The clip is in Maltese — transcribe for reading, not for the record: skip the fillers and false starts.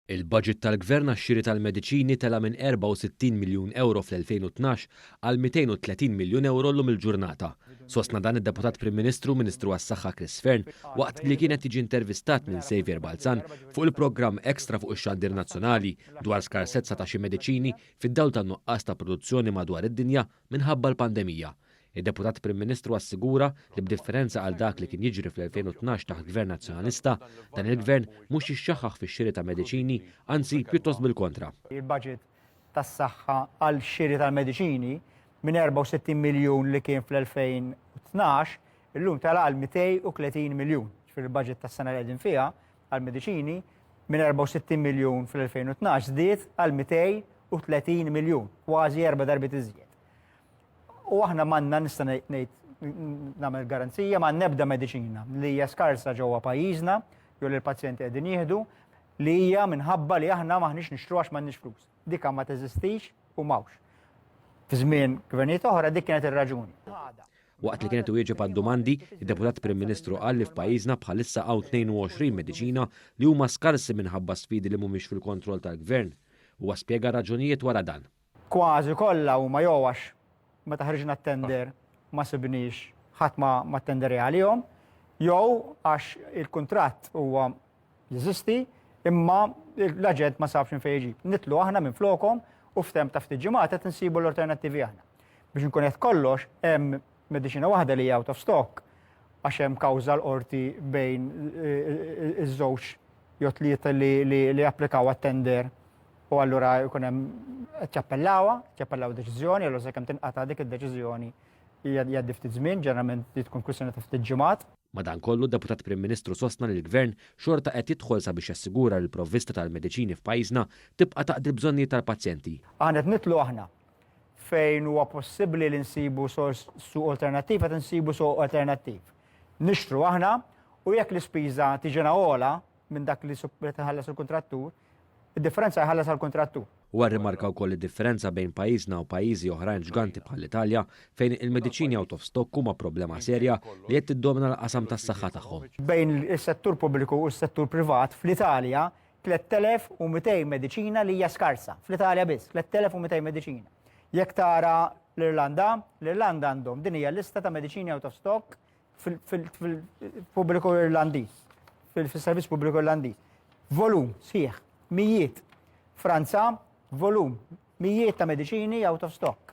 Il-baġit tal-Gvern għax-xiri tal-mediċini tela' minn 64 miljun ewro fl-2012 għal 230 miljun ewro llum il-ġurnata. Sostna dan id-Deputat Prim Ministru u Ministru għas-Saħħa Chris Fearne waqt li kien qed jiġi intervistat minn Saviour Balzan fuq il-programm Extra fuq ix-xandir nazzjonali dwar skarsezza ta' xi mediċini fid-dawl tan-nuqqas ta' produzzjoni madwar id-dinja minħabba l-pandemija. Id-Deputat Prim Ministru assigura li b'differenza għal dak li kien jiġri fl-2012 taħt Gvern Nazzjonalista, dan il-Gvern mhux jixxaħħaħ fix-xiri ta' mediċini, anzi pjuttost bil-kontra. Il-baġit tas-saħħa għall-xiri tal-mediċini minn 64 miljun li kien fl-2012 illum tela' għal 230 miljun. Ġifieri il-baġit tas-sena li qegħdin fiha għall-mediċini minn 64 miljun fl-2012 żdied għal 230 miljun, kważi erba' darbiet iżjed. U aħna m'għandna nista' ngħid nagħmel garanzija ma ebda mediċina li hija skarsa ġewwa pajjiżna jew li l-pazjenti qegħdin jieħdu li hija minħabba li aħna m'aħniex nixtru għax m'għandniex flus. Dika ma teżistix u m'hawnx. Fi żmien gvernijiet oħra dik kienet ir-raġuni. Waqt li kien qed iwieġeb għad-domandi, id-Deputat Prim Ministru qal li f'pajjiżna bħalissa hawn 22 mediċina li huma skarsi minħabba sfidi li mhumiex fil-kontroll tal-Gvern. Huwa spjega r-raġunijiet wara dan. Kważi kollha huma jew għax meta ħriġna t-tender ma sibniex ħadd ma ma ttenderja għalihom, jew għax il-kuntratt huwa jeżisti imma l-aġent ma sabx minn fejn iġib. Nidħlu aħna minflokhom u f'temp ta' ftit ġimgħat qed insibu l-alternattivi aħna. Biex inkun qed kollox hemm mediċina waħda li hija out of stock għax hemm kawża l-qorti bejn iż-żewġ jew tlieta li applikaw għat-tender u allura jkun hemm qed jappellawha, qed jappellaw deċiżjoni, allura sakemm tinqata' dik id-deċiżjoni jgħaddi ftit żmien, ġeneralment li tkun kwistjoni ta' ftit ġimgħat. Madankollu, d-Deputat Prim Ministru sostna li l-Gvern xorta qed jidħol sabiex jassigura li l-provvista tal-mediċini f'pajjiżna tibqa' taqdi l-bżonnijiet tal-pazjenti. Aħna qed nidħlu aħna fejn huwa possibbli li nsibu sors suq alternattiv qed insibu suq alternattiv. Nixtru aħna u jekk l-ispiża tiġina ogħla minn dak li qed iħallas il-kuntrattur, id-differenza jħallas għall-kuntrattur. Huwa rrimarka wkoll id-differenza bejn pajjiżna u pajjiżi oħrajn ġganti bħall-Italja fejn il-mediċini out of stock huma problema serja li qed tiddomina l-qasam tas-saħħa tagħhom. Bejn is-settur pubbliku u s-settur privat fl-Italja 3,200 mediċina li hija skarsa. Fl-Italja biss, 3,200 mediċina. Jekk tara l-Irlanda, l-Irlanda għandhom din hija lista ta' mediċini out of stock fil-pubbliku Irlandiż, fil-servizz pubbliku Irlandiż. Volum sħiħ, mijiet. Franza, volum, mijiet ta' mediċini out of stock.